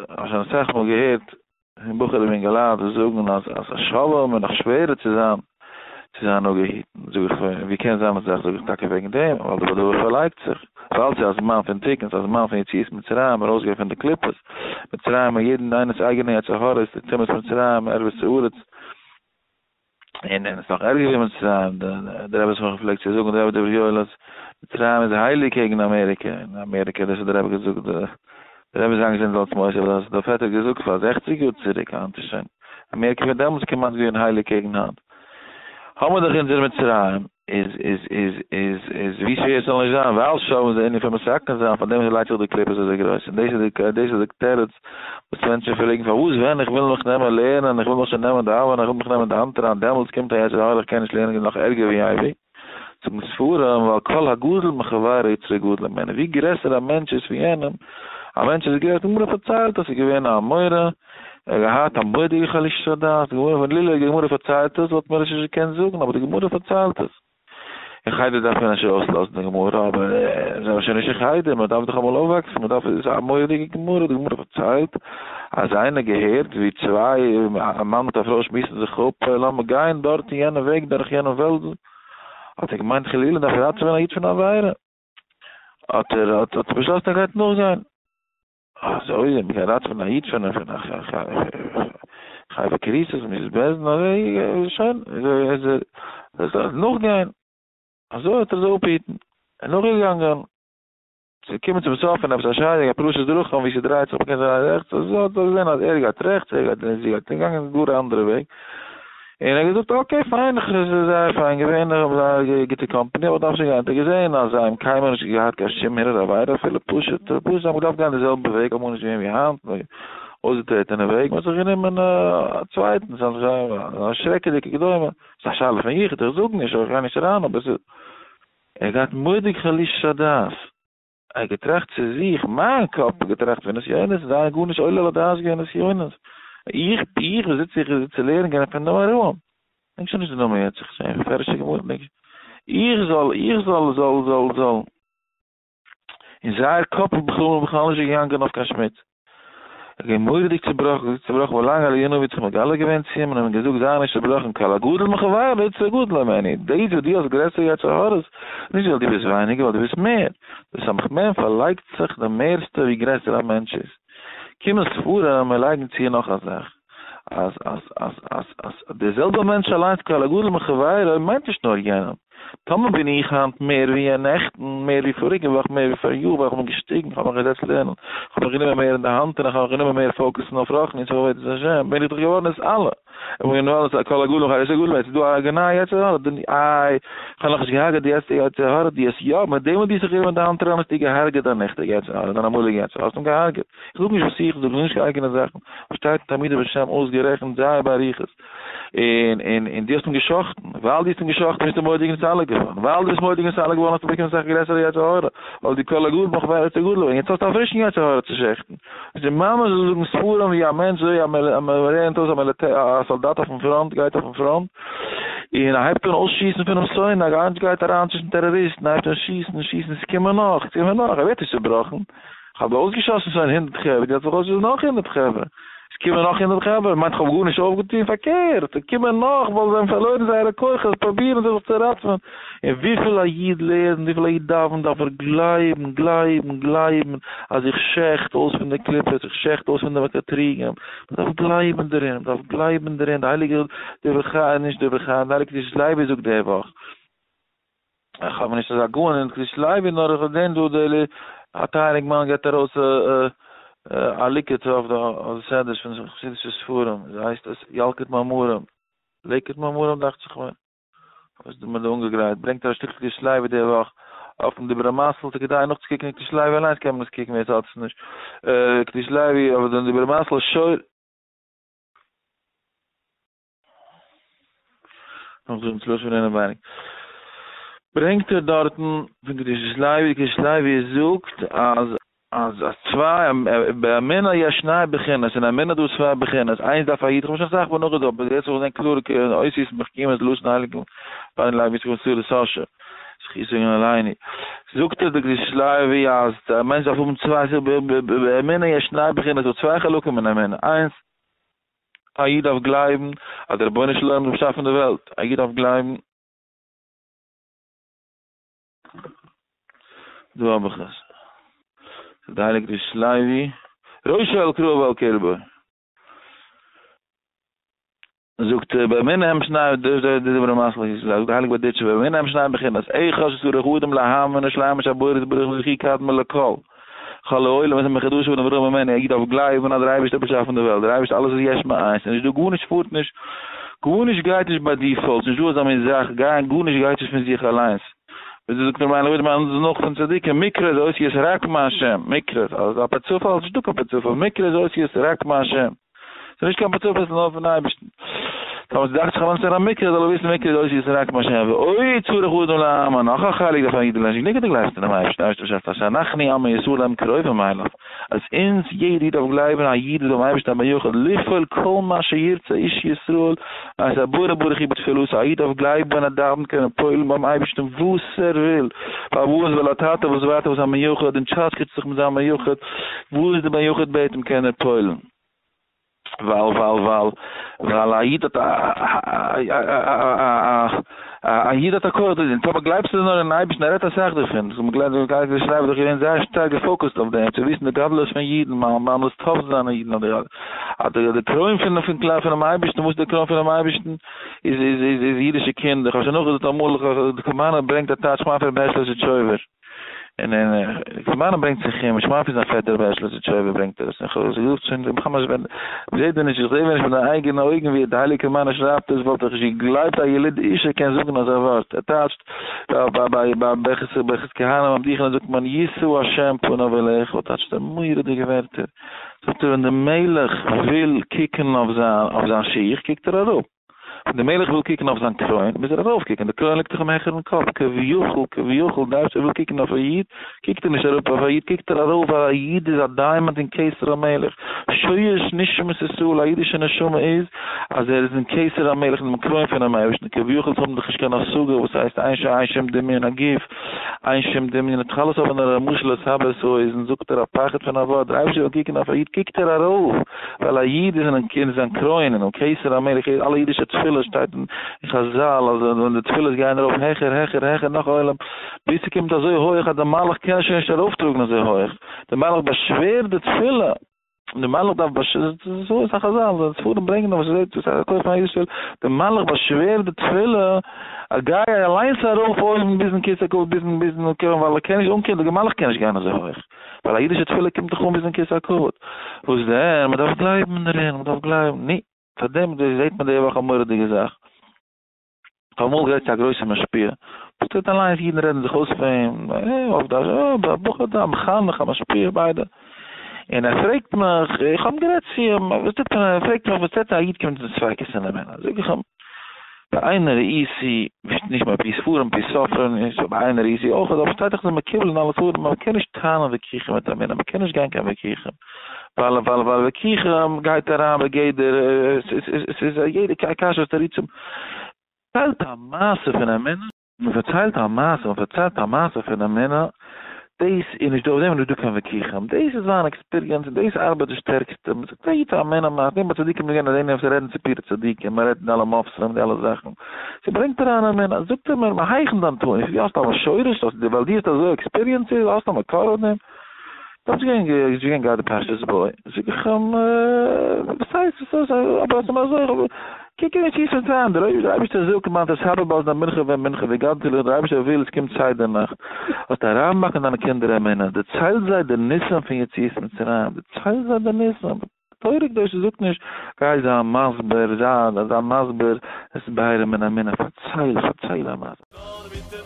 כ'האב שוין אסאך מאל געהערט פון בחורים אינגעלייט וואס זאגן אז אז א שובבים איז נאך שווערער צו זיין צו זיין אפגעהיטן, זאג איך ווי קען זיין אזא זאך, זאג איך טאקע וועגן דעם, ווייל די בעל דבר פארלייגט זיך, ווייל ס'איז א זמן פון תיקון, ס'איז א זמן פון יציאת מצרים, ארויסגיין פון די קליפות, מצרים און יעדן איינער'ס אייגענע יצר הרע איז די טומאת מצרים, ערות הארץ. און עס איז נאך ערגער ווי מצרים, דער רבי זכרונו פלעגט צו זאגן, דער רבי דברי יואל אז מצרים איז הייליג קעגן אמעריקע, און אמעריקע, דאס האט דער רבי געזאגט, דער רבי זיין געזונט זאל צום אויסהערן, דאס האט דער פעטער געזאגט פאר 60 יאר צוריק, היינט איז שוין אמעריקע פון דעמאלטס כמעט געווען הייליג קעגן היינט. האבן מיר דאך אונזער מצרים. איז איז איז איז איז ווי שווער עס זאל נישט זיין, ווייל שובבים איז די ענין פון מתקן זיין, פאר דעם לייגט זיך די קליפות אזוי גרויס, און דאס איז די דאס איז די תירוץ וואס מענטשן פרעגן פארוואס ווען איך וויל מיך נעמען לערנען, איך וויל מיך שוין נעמען דאווענען, איך וויל מיך נעמען די האנט אריין, דעמאלטס קומט א יצר הרע איך קען נישט לערנען נאך ערגער ווי אייביג. זאגן ספרים, ווייל כל הגדול מחבירו יצרו גדול ממנו, ווי גרעסער א מענטש איז פון יענעם, א מענטש איז גרעסער, די גמרא פארציילט אז ס'איז געווען א אמורא, ער האט געהאט א מורא'דיגע חלישות הדעת, די גמרא פון לולא די גמרא פארציילט עס וואלט מען עס נישט געקענט זאגן, אבער די גמרא פארציילט עס. אין חדר דארף מען נישט אויסלאזן די גמרא, אבער זענען מיר שוין נישט אין חדר, מען דארף דאך אמאל אויפוואקסן, מען דארף, עס איז א מורא'דיגע גמרא, די גמרא פארציילט אז איינער געהערט ווי צוויי, א מאן מיט א פרוי שמועסן זיך אפ, לאמיר גיין דארט אין יענע וועג דורך יענעם וועלדל, האט ער געמיינט חלילה דארף ראטעווען א איד פון עבירה, האט ער האט ער באשלאסן ער גייט נאכגיין. אזוי אז מ'קען ראטעווען א איד פון פון א חייבי כריתות מיתות בית דין אזוי שוין איז ער נאכגיין אזוי האט ער זיי אפהיטן און נאכגעגאנגען צו קומען צום סוף פון עפעס א שיידונג א פרשת דרכים ווי ס'דרייט זיך מ'קען זיין רעכטס אזוי האט ער געזען אז ער גייט רעכטס ער גייט לינקס זי גייט געגאנגען גאר א אנדערע וועג. און ער האט געזאגט okay פיין איך עס איז זייער פיין געווען איך האב זייער גוטע קאמפאני אבער דארף שוין גיין האט ער געזען אז זיי האבן קיינמאל נישט געהאט קיין שום הרהור עבירה אפילו פשוט פשוט זיי האבן געדארפט גיין די זעלבע וועג אמאל נישט געווען ווי היינט אויסגעטרעטענע וועג מען האט זיך גענומען א צווייטן ס'איז א שרעקעדיגע כדומה ס'איז א שאלה פון יחוד איך זאג נישט איך גיי נישט אריין אבער ס'איז ער האט געהאט מורא'דיג חלישות הדעת. ער האט געטראכט צו זיך, מיין קאפ האט געטראכט פון נסיונות, איז זיי גארנישט עולה על הדעת געווען נסיונות. איך, איך וואס זיץ איך צו לערנען גיין פון דעם ארום. דענק שוין נישט די נאמען יעצט, איך זעה מפרש'ע גמרא, דענק איך זאל, איך זאל, זאל, זאל, זאל. און זייער קאפ איז בכלל בכלל נישט געגאנגען אויף קיין שמוץ. ער איז געווען מורא'דיג צובראכן, צובראכן ווילאנג אליהו הנביא האט זיך מגלה געווען צו אים און אים געזאגט זיי נישט צובראכן כל הגדול מחבירו יצרו גדול הימנו, דאס וואס דו האסט גרעסערע יצר הרע'ס, נישט ווייל דו ביסט ווייניגער ווייל דו ביסט מער, די סמך מם פארלייגט זיך די מערסטע ווי גרעסער א מענטש איז. קומען ספרים און לייגן צו נאך א זאך, אז אז אז אז אז דער זעלבער מענטש אליינס כל הגדול מחבירו מיינט נישט נאר יענעם, טאמער בין איך היינט מער ווי נעכטן, מער ווי פאריגע וואך, מער ווי פאריאר, ווייל איך בין געשטיגן, איך האב מיך געזעצט לערנען, איך האב מיך גענומען מער אין די האנט און איך האב מיך גענומען מער focus ן אויף רוחניות אויף עבודת השם, בין איך דאך געווארן עס אלע. איך בין געווארן עס כל הגדול מחבירו יצרו גדול, יעצט איז דא א גענייע יצר הרע, איי, איך האב נאכנישט געהארגעט די יעצטיגע יצר הרע, דו האסט יא, מיט דעם וואס דו האסט זיך גענומען אין די האנט אריין האסטו געהארגעט דיין נעכטיגע יצר הרע, דיין אמאליגע יצר הרע, האסט אים געהארגעט. איך זאג נישט וואס איך זאג, נישט קיין אייגענע זאכן, וואס שטייט אין תלמידי בשם אויסגערעכנט זייער באריכות. און און און דו האסט אים געשאכטן, ווייל דו האסט אים געשאכטן ביסטו מורא'דיג נתעלה געווארן, ווייל דו ביסט מורא'דיג נתעלה געווארן האסטו באקומען אסאך גרעסערע יצר הרע, ווייל די כל הגדול מחבירו יצרו גדול, און יעצט האסטו א פרישן יצר הרע צו שעכטן. עס איז ממש אזוי זאגן ספרים ווי א מענטש אזוי א מען לערנט אויס א מיליטער א סאלדאט אויפן פראנט גייט אויפן פראנט און ער הייבט אן אויסשיסן פונעם שונא, א מענטש גייט אריין צווישן טעראריסטן הייבט אן שיסן שיסן עס קומען נאך עס קומען נאך ער ווערט נישט צובראכן, כ'האב אויסגעשאסן שוין 100 חברה, יעצט האב איך אויסגעשאסן נאך 100 חברה. עס קומען נאך 100 חברה, מיינט כ'האב גארנישט אויפגעטון? פארקערט, עס קומען נאך ווייל זיי האבן פארלוירן זייערע כוחות, פרובירן זיי זיך צו ראטעווען. און וויפיל א איד לערנט, וויפיל א איד דאווענט, דארף ער גלייבן, גלייבן, גלייבן אז איך שעכט אויס פון די קליפות, איך שעכט אויס פון די מקטריגים. מען דארף גלייבן דערין, מען דארף גלייבן דערין. די הייליגע דברי חיים, נישט דברי חיים, די הייליגע קדושת לוי זאגט די וואך, איך האב נישט אזא גאון אין קדושת לוי נאר איך האב געזען דא די א טייערע אינגערמאן געבט ארויס א ליקוט אויף די סעדערס פון חסידישע ספרים, ווי הייסט עס? ילקוט מאמרים, לקט מאמרים דאכט זיך מיר, וואס האט מען דא אנגעגרייט, ברענגט ער א שטיקל קדושת לוי די וואך אויפן דיבור המתחיל, ס'איז כדאי נאכצוקוקן אין קדושת לוי אליינס קען מען עס קוקן ווער עס האט עס נישט, קדושת לוי אויף דעם דיבור המתחיל שור. נאך זאגן צו לשון אינעווייניג. ברענגט ער דארטן פון קדושת לוי, קדושת לוי זאגט אז אז אז צוויי באמונה יש שני בחינות, אין אמונה איז דא צוויי בחינות, איינס דארף א איד, כ'האב שוין אסאך מאל נאכגעזאגט, אבער יעצט האב איך געזען קלארע אותיות מחכימות לשון הייליגן פארן לוי יצחק פון סאשע. זכותו יגן עלינו. זאגט ער די קדושת לוי אז א מענטש דארף האבן צוויי באמונה יש שני בחינות, ס'דא צוויי חלקים אין אמונה, איינס א איד דארף גלייבן אז דער רבונו של עולם האט באשאפן די וועלט, א איד דארף גלייבן, דא האב איך עס, די הייליגע קדושת לוי, ראשו על כרעו ועל קרבו. זאגט ער באמונה הם שני דאס איז די דיבור המתחיל זאגט די הייליגע בארדיטשובער באמונה הם שני בחינות אחד שצריך אדם להאמין שלימות שהבורא יתברך ברוך הוא קדמה לכל כל העולמות המחודשים ונבראים ממנו א איד דארף גלייבן אז דער אייבערשטער האט באשאפן די וועלט דער אייבערשטער אלעס איז יש מאין ס'איז נישט דא גארנישט פארט נישט גארנישט גייט נישט ביי default ס'נישט דא אזא מין זאך גיין גארנישט גייט נישט פון זיך אליינס ווי זאגט רבינו לויט מיין נאך פון צדיקים מקרה איז אותיות רק מהשם מקרה אז א פאר צופאל איז נישט דא קיין פאר צופאל מקרה איז אותיות רק מהשם ס'איז נישט קיין פאר צופאל ס'איז נאר פון אייבערשטן. טאמער ס'דאכט זיך א מענטש אין א מקרה זאל ער וויסן מקרה איז אותיות רק מהשם ועוד צריך אדם להאמין נאך א חלק דארף א איד נישט גענוג אז דו גלייבסט אינעם אייבערשטן אייבערשטער באשאפט אז שאנחנו עמו ישראל הם קרובים אליו אז אונז יעדע איד דארף גלייבן א איד איז ביים אייבערשטן א מיוחד לפעול כל מה שירצה איש ישראל מאת הבורא ברוך הוא בתפילתו א איד דארף גלייבן אז דאווענט קען ער פועל'ן ביים אייבערשטן וואס ער וויל פארוואס ווייל א טאטע וואס ווארט אויף זיין מיוחד און טשאטשקעט זיך מיט זיין מיוחד וואס די מיוחד בעט אים קען ער פועל'ן. ווייל ווייל ווייל ווייל א איד האט א א איד האט א כח דערין, טאמער גלייבסטו נאר אין אייבערשטן, ער רעדט אסאך דערפון, די שרייבער איז דאך געווען זייער שטארק געפאוקוסט אויף דעם, צו וויסן די גדלות פון אידן, ממש טוב זיינע אידן, אז די קרוין פון פון פונעם אייבערשטן, וואס איז די קרוין פונעם אייבערשטן? איז איז איז איז אידישע קינדער, כ'האב שוין נאכגעזאגט אמאל, די קאמארנא ברענגט א טייטש כ'מיין פון רבי הערשלע זידיטשויבער. און און קאמארנא ברענגט זיך אים, איך מיין פון זיין פעטער רבי הערשלע זידיטשויבער ברענגט ער עס, און כ'האב עס געזאגט שוין ממש ווען מ'זעט ווען נישט, איך זע ווען נישט מיט די אייגענע אויגן ווי די הייליגע קאמארנא שרייבט עס וואלט איך נישט געגלייבט א ילוד אשה קען זאגן אזא ווארט, ער טייטשט ביי ביי ביי ביי ברכת ברכת כהנים ביים דוכן זאגט מען ישא השם פניו אליך, טייטשט ער מורא'דיגע ווערטער, זאגט ער ווען די מלך וויל קוקן אויף זיין אויף זיין שיך קוקט ער אראפ. ווען דער מלך וויל קוקן אויף זיין קרוין, מוז ער ארויפקוקן, די קרוין ליגט דאך אים העכערן קאפ, כביכול, כביכול, דער אייבערשטער וויל קוקן אויף א איד, קוקט ער נישט אראפ אויף א איד, קוקט ער ארויף, ווייל א איד איז א diamond אין כתר המלך, שורש נשמת ישראל, א אידישע נשמה איז, אז ער איז אין כתר המלך, אין דעם קרוין פונעם אייבערשטן, כביכול, זיי האבן דאך נישט קיין השגה וואס הייסט אין אין שום דמיון הגוף, אין שום דמיון, התחלת אבער נאר א משל לסבר את האוזן, זאגט ער א פחד פון א ווארט, דער אייבערשטער וויל קוקן אויף א איד, קוקט ער ארויף, ווייל א איד איז אין זיין קרוין און כתר המלך, אלע אידישע תפילות שטייט אין חזל אז ווען די תפילות גייען ארויף העכער העכער העכער נאך עולם, ביז ס'קומט אזוי הויעך אז די מלאך קען שוין נישט ארויפטראגן אזוי הויעך, די מלאך באשווערט די תפילה, די מלאך דארף באשווערן, אזוי איז א חזל, די ספרים ברענגען אויף וואס ס'זעט אויס א כח פון א אידישע תפילה, די מלאך באשווערט די תפילה, אז גיי אליינס ארויף אויבן ביזן כסא הכבוד ביזן ביזן קרוין ווייל ער קען נישט אנקומען, די מלאך קען נישט גיין אזוי הויעך. ווייל א אידישע תפילה קומט דאך אן ביזן כסא הכבוד. וואס דען? מען דארף גלייבן דערין, מען דארף גלייבן. נו, פאר דעם זעט מען די וואך א מורא'דיגע זאך. כ'האב אמאל גערעדט צו א גרויסע משפיע, וואס טוט אליינס, אידן רעדן זיך אויס פון אים, אויף די, א בחור דא, א מחנך, א משפיע, ביידע. און ער פרעגט מיך, איך האב גערעדט צו אים, וואס טוט מען, ער פרעגט מיך וואס טוט א איד קומט אין ספיקות אין אמונה, זאג איך אים, בעיני ראיתי, נישט מפי ספרים מפי סופרים, נישט בעיני ראיתי אויך, אבער שטייט דאך די מקובל אין אלע ספרים, מען קען נישט טענה'ן וויכוחים מיט אמונה, מען קען נישט גיין קיין וויכוחים, ווייל ווייל ווייל וויכוחים גייט אריין בגדר, עס איז א יעדע קשיא ותירוצים. פארציילט א מעשה פון אמונה. מען פארציילט א מעשה, מען פארציילט א מעשה פון אמונה, דאס איז נישט דא, אויף דעם איז נישט דא קיין וויכוחים, דאס איז זיין experience און דאס ארבעט די שטערקסטע, מען זאגט א איד א אמונה מעשה, דעם ביי צדיקים איז געווען אז איינער וואס רעדן סיפורי צדיקים, מען רעדט די אלע מופתים די אלע זאכן, ס'ברענגט אריין אמונה, זאגט ער מיר מהיכן דנתני, ווי האסטו א שורש, ווייל דו האסט אזוי experience, האסט א מקור אויף דעם? דאס איז געווען איז געווען גראדע פרשת בא, זאג איך אים, וואס הייסט וואס הייסט, אבער עס איז אזוי, קוק אין יציאת מצרים, דער אייבערשטער זאגט למען תספר באזני בנך ובן בנך והגדת לבנך, דער אייבערשטער וויל עס קומט סדר נאכט, זאלסטו אריינבאקן דיינע קינדער אמונה, דערצייל זיי די ניסים פון יציאת מצרים, דערצייל זיי די ניסים, תורה קדושה זאגט נישט גיי זיי מסביר, זיי מסביר הסברים אין אמונה, פארצייל, פארצייל א מעשה.